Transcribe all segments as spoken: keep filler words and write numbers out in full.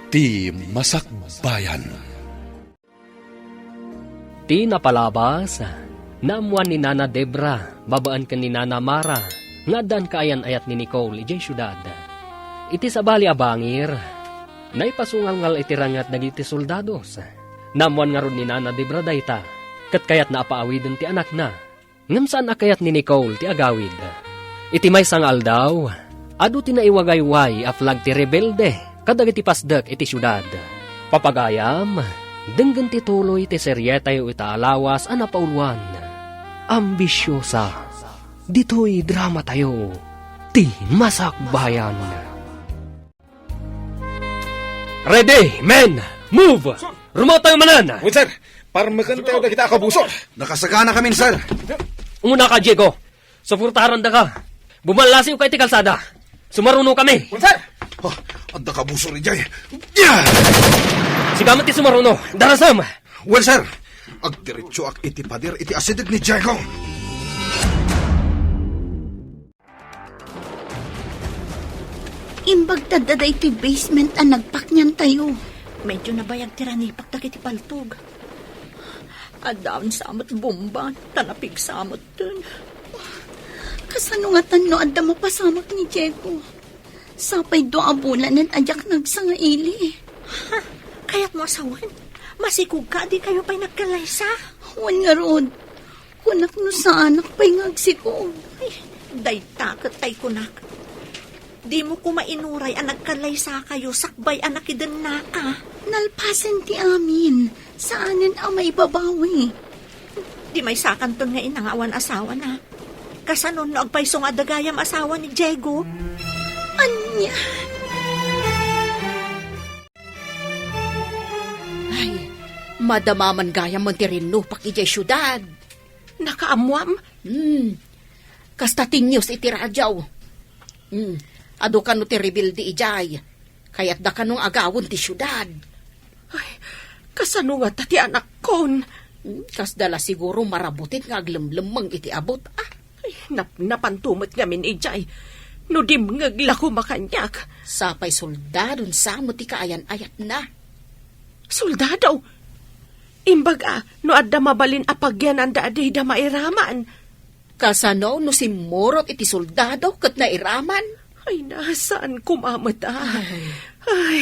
Ti Masakbayan. Ti napalabas, naammuan ni Nana Debra babaen ken ni Nana Mara nga addan kaayan-ayat ni Nicole idiay siudad. Iti sabali a bangir, naipasungalngal iti ranget dagiti soldados. Naammuan ngarud ni Nana Debra dayta, ket kayatna a paawiden ti anakna. Ngem saan a kayat ni Nicole ti agawid. Iti maysa nga aldaw, adu ti naiwagayway a flag ti rebelde kadagiti pasdek iti siudad. Papagayam, denggen ti tuloy ti serietayo ita a lawas a napauluan. Ambisiosa. Ditoy dramatayo, Ti Masakbayan. Ready, men! Move! Sir! Rumaotayo manen! Wen, sir! Parmeken tayo dagita a kabusor! Nakasagana kamin, sir! Umuna ka, Diego. Suportarandaka. Bumallasiw ka iti kalsada. Sumaruno kami. Wen, sir! Oh, adda kabusor idiay. Yeah! Sigamet ti sumaruno. Darasem! Wen, sir! Agdiretsoak iti pader iti asideg ni Diego. Imbag ta adda daytoy basement a nagpakniantayo. Medyo nabayag ti ranipak dagiti paltog. Addaansa met bomba, ta napigsa metten. Kasano ngatan no adda mapasamak ni Diego? Sapay dua a bulanen a diak nagsangaili. Ha? Kayatmo a sawen? Masikog ka a dikayo pay nagkallaysa? Wen ngarud. Kunak no saanak pay nga agsikog. Ay, dayta ket tay kunak. Dimo koma inuray a nagkallaysakayo sakbay a nakidennaka. Nalpasen ti amin. Saanen a maibabawi. Di maysakanton nga ina nga awan asawana. Kasano no agpayso nga adda gayam asawa ni Diego? Ania? Ay, madama man gayam ti rinnupak idiay siudad. Nakaammoam? Hmm. Kasta ti news iti radio. Hmm. Adu kano ti rebelde idiay. Kayatda kano nga agawen ti siudad. Ay, kasano ngata ti anakkon? Hmm, kasda la siguro marabutit nga aglemlemmeng iti abut, ah. Ay, nap-, napanto met ngamin idiay. No dimngeg la koma kaniak. Sapay soldadon sa met ti kaayan-ayatna. Soldado? Imbag a, no adda mabalin a pagyananda a dida mairaman. Kasano no simmurot iti soldado ket nairaman? Ay, nasaan koma met a. Ay. Ay,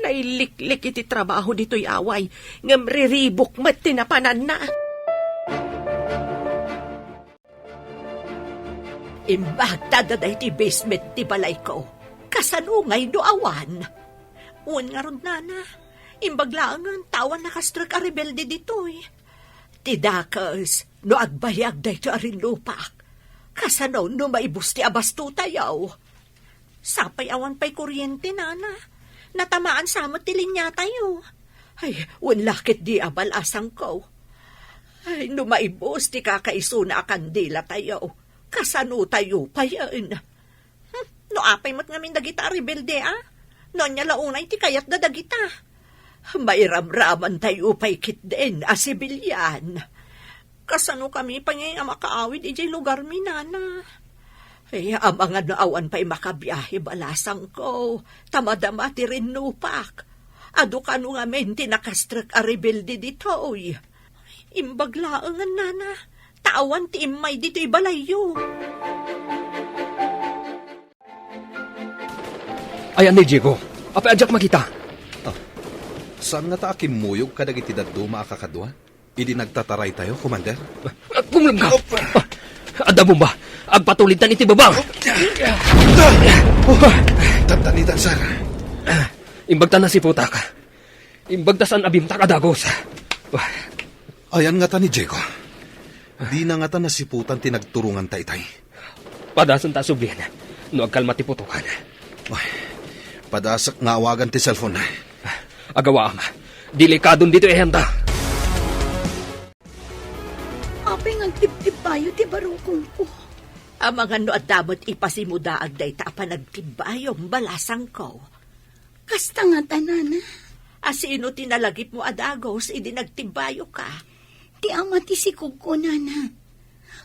nailiklik iti trabaho ditoy away, ngem riribuk met ti napananna. Imbag ta adda daytoy basement ti balayko. Kasano ngay no awan? Wen ngarud, nana. Imbag laengen ta awan nakastrek a rebelde ditoy. Ti dakes, no agbayag daytoy a rinnupak. Kasano no maibus ti abastotayo? Sapay awan pay kuryente, nana. Natamaan sa met ti linyatayo. Ay, wen la ketdi a balasangko. Ay, no maibus ti kakaisuna a kandilatayo, kasanotayo payen? Hmm, no apay met ngamin dagita a rebelde, a? No ania la unay ti kayatda dagita? Mairamramantayo pay ketdin a sibilian. Kasano kami pay ngay a makaawid idiay lugarmi, nana? Ay, amangan no awan pay makabiahe balasangko, ta madama ti rinnupak. Adu kano ngamin ti nakastrek a rebelde ditoy. Imbag laengen, nana, ta awan ti immay ditoy balayyo. Ay, ni Diego, apay a diak makita? Ah, saan ngata a kimmuyog kadagiti dadduma a kakadua? Idi nagtataraytayo, Commander? Ah, kumlem ka! Op! Ah, adda bomba! Agpatulidtan iti baba! Op! Tandanitan, sir. Ah, imbag ta nasiputak. Imbag ta saan a bimtak a dagus. Ah. Ayan ngata ni Diego. Dina ngata nasiputan ti nagturonganta itay. Padasenta a sublien no agkalma ti putokan. Ay, padasek nga awagan ti cellphone. Agawaam. Delikadon ditoy ayanta. Apay nga agtibtibbayo ti barukongko? Amangan no adda met ipasimudaag dayta a panagtibbayom, balasangko. Kasta ngata, nana. A sino ti nalagipmo a dagus idi nagtibbayoka? Ti ama ti sikogko, nana.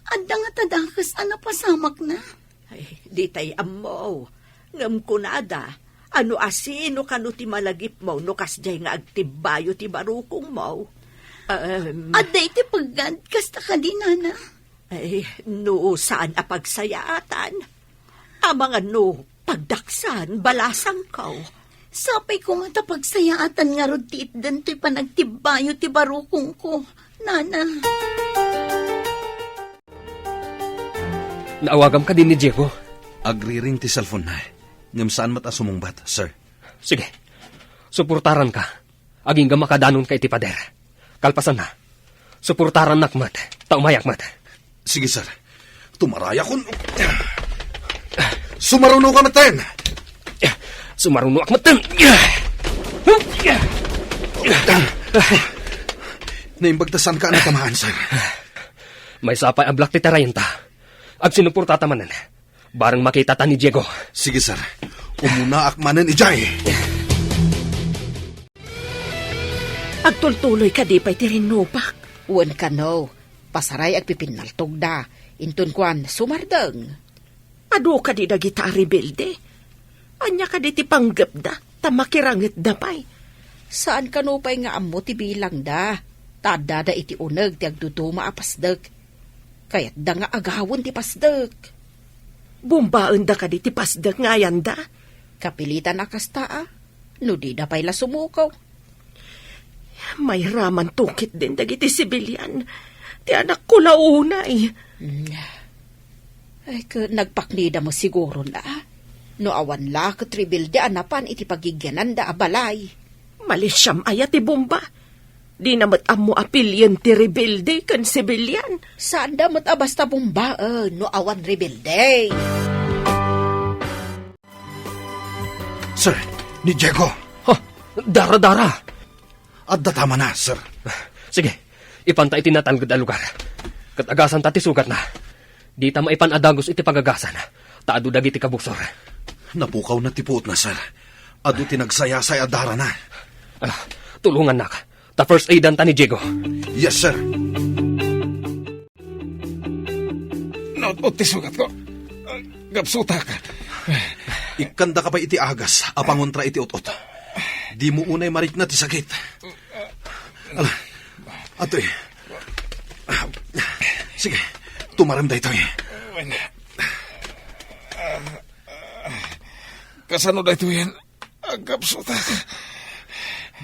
Adda ngata dakes a napasamakna. Ay, ditay ammo. Ngem kunada, Ano a sino kano ti malagipmo no kasdiay nga agtibbayo ti barukongmo? Em. Adda iti peggad, kasta kadi, nana? Ay, no saan a pagsayaatan. Amangan no pagdaksan, balasangko. Sapay koma ta pagsayaatan ngarud ti itden toy panagtibbayo ti barukongko, nana. Naawagam kadi ni Diego? Agriring ti cellphone-na, ngem saan met a sumungbat, sir. Sige. Suportaranka. Agingga makadanonka iti pader. Kalpasanna, suportarannak met, ta umayak met. Sige, sir. Tumarayakon. Sumarunoka metten. Sumarunoak metten. Naimbag ta saanka a natamaan, sir. Maysa pay a black ti tarayenta. Agsinuportata manen. Bareng makitata ni Diego. Sige, sir. Umunaak manen idiay. Agtultuloy kadi pay ti rinnupak? Wen kano, pasaray agpipinnaltogda, inton kuan, sumardeng. Adu kadi dagita a rebelde? Ania kadi ti panggepda, ta makirangetda pay? Saan kano pay nga ammo ti bilangda, ta addada iti uneg ti agduduma a pasdek. Kayatda nga agawen ti pasdek. Bombaenda kadi ti pasdek nga ayanda? Kapilitan a kasta, a. No dida pay la sumuko. Mayramanto ketdin dagiti sibilian. Ti anakko la unay. Mm. Ay, ket nagpaknida met siguron, a. No awan la ket rebelde a napan iti pagigyananda a balay. Malisiam aya ti bomba? Dina met ammo a pilien ti rebelde ken sibilian. Saanda met a basta bombaen no awan rebelde. Sir, ni Diego. Ha? Dara, dara. Adda tamana, sir. Sige, ipanta iti natalged a lugar. Ket agasanta ti sugatna. Dita maipan a dagus iti pagagasan, ta adu dagiti kabusor. Napukawna ti puotna, sir. Adu ti nagsayasay a darana. Ah, tulongannak. Ta first aidanta ni Diego. Yes, sir. Naut-ot ti sugatko. Gapsutak. Ikkandaka pay iti agas a pangontra iti ut-ot. Dimo unay marikna ti sakit. Ala, atoy. Sige, tumarem daytoy. Kasano daytoyen? Agkapsutak.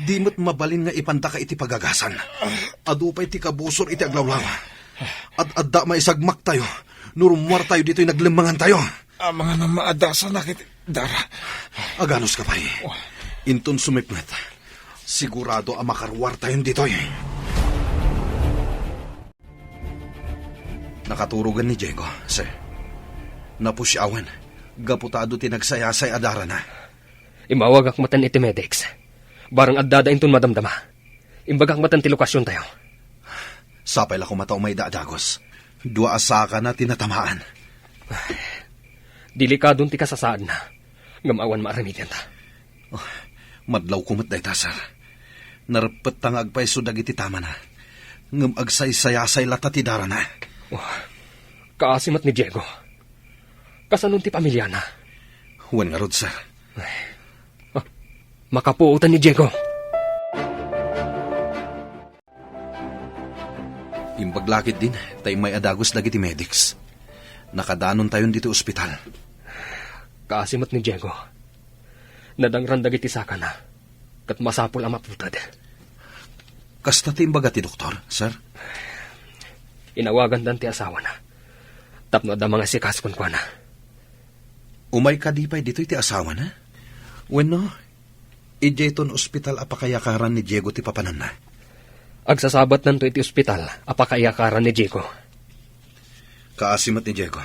Di met mabalin nga ipantaka iti pagagasan. Adu pay ti kabusor iti aglawlaw. Ad-adda maisagmaktayo no rummuartayo ditoy naglemmangantayo. Amangan a maadasanak iti dara. Aganuska pay. Inton sumipnget, sigurado a makaruartayon ditoy. Nakaturogen ni Diego, sir. Napusiawen, gapu ta adu ti nagsayasay a darana. Imawagak metten iti medics. Bareng addada inton madamdama. Imbagak metten ti lokasiontayo. Sapay la koma ta umayda a dagus. Dua a sakana ti natamaan. Delikadon ti kasasaadna, ngem awan maaramidianta. Oh, madlawko met dayta, sir. Nareppettayo nga agpayso dagiti tamana, ngem agsaysayasay latta ti darana. Oh, kaasi met ni Diego. Kasano ti pamiliana? Wen ngarud, sir. Ay. Ah, makapuotan ni Diego. Imbag la ketdin ta immay a dagus dagiti medics. Nakadanontayon ditoy ospital. Kaasi met ni Diego. Nadangran dagiti sakana, ket masapul a maputed. Kasta ti imbaga ti doktor, sir? Inawagandan ti asawana tapno adda mangasikaso kenkuana. Umay kadi pay ditoy ti asawana? Wenno, idiayton ospital a pakayakaran ni Diego ti papananna? Agsasabatnanto iti ospital a pakayakaran ni Diego. Kaasi met ni Diego.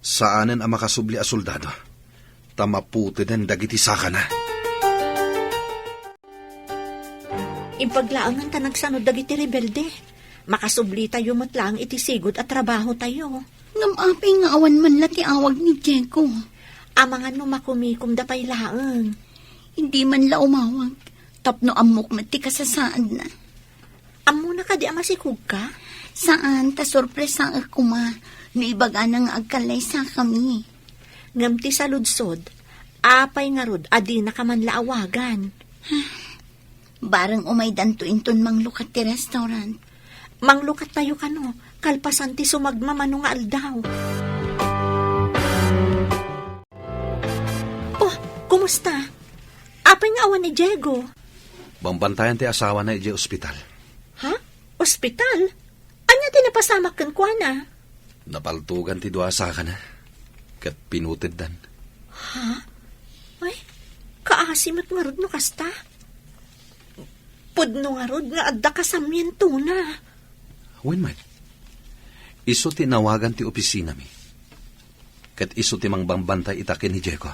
Saanen a makasubli a soldado, ta maputeden dagiti sakana. Imbag laengen ta nagsanud dagiti rebelde. Makasublitayo met laeng iti sigud a trabahotayo. Ngem apay nga awan man la ti awag ni Diego? Amangan no makumikomda pay laeng. Hindi man la umawag, tapno ammok met ti kasasaadna. Ammona kadi a masikogka? Saan, ta sorpresaek koma no ibagana nga agkallaysakami. Ngem ti saludsod, Apay ngarud a dinaka man la awagan? Bareng umaydanto inton manglukat ti restaurant. Manglukattayo kano, kalpasan ti sumagmamano nga aldaw. Oh, kumusta? Apay nga awan ni Diego? Bambantayan ti asawana idiay ospital. Ha? Ospital? Ania ti napasamak kenkuana? Napaltugan ti dua a sakana, ket pinuteddan. Ha? Ay, kaasi met ngarud no kasta. Pudno ngarud nga adda kasamientona. Wen met, isu ti nawagan ti opisinami. Ket isu ti mangbambantay ita ken ni Diego.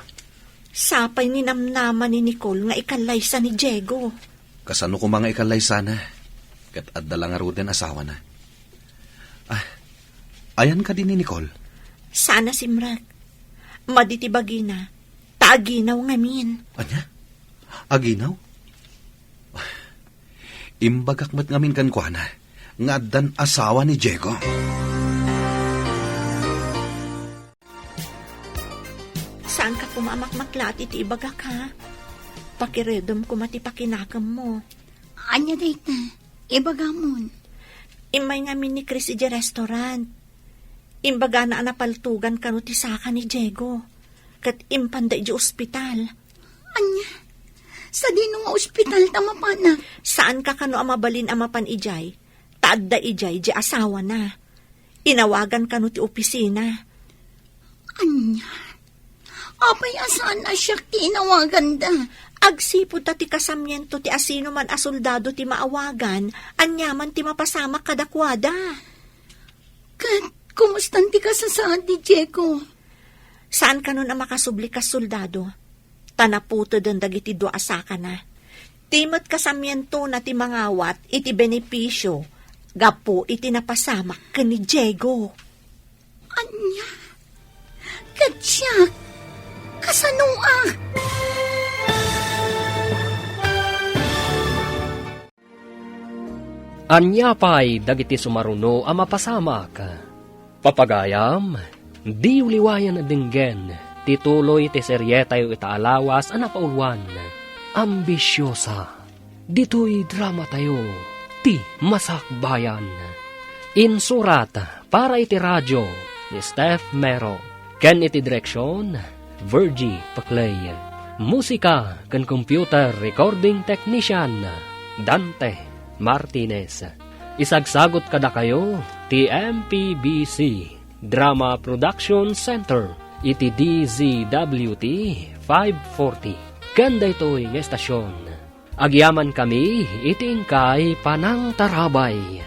Sapay ninamnama ni Nicole nga ikallaysa ni Diego. Kasano koma nga ikallaysana? Ket adda la ngaruden asawana. Ah, ayan kadi ni Nicole? Saan a simrek. Madi ti bagina, ta aginaw ngamin. Ania? Aginaw? Imbagak met ngamin kenkuana nga addan asawa ni Diego. Saanka koma a makmaklaat iti ibagak, ha? Pakiredem koma ti pakinakemmo. Ania dayta? Ibagamon. Immay ngamin ni Chris idiay restaurant. Imbagana a napaltugan kano ti saka ni Diego, ket impanda idiay ospital. Ania? Sadino nga ospital ta mapanak? Saanka kano a mabalin a mapan idiay, ta adda idiay di asawana. Inawagan kano ti opisina. Ania? Apay a saan a siak ti inawaganda? Agsipud ta ti kasamiento ti asinoman a soldado ti maawagan, aniaman ti mapasamak kadakuada. Ket kumustan ti kasasaad ni Diego? Saan kanon a makasubli kas soldado, ta naputeden dagiti dua a sakana. Ti met kasamientona ti mangawat iti benepisio gapu iti napasamak ken ni Diego. Ania? Ket siak, kasanoak? Ania pay dagiti sumaruno a mapasamak? Papagayam, diyo liwayan a denggen ti tuloy ti serietayo ita a lawas a napauluan, Ambisyosa. Ditoy dramatayo, ti Masakbayan. Insurat para iti radio ni Steph Mero, ken iti direksion, Virgie Paclay. Musika ken computer recording technician, Dante Martinez. Isagsagut kadakayo ti M P B C Drama Production Center iti D Z W T five forty. Ken daytoy nga estasion, agyamankami iti inkay panangtarabay.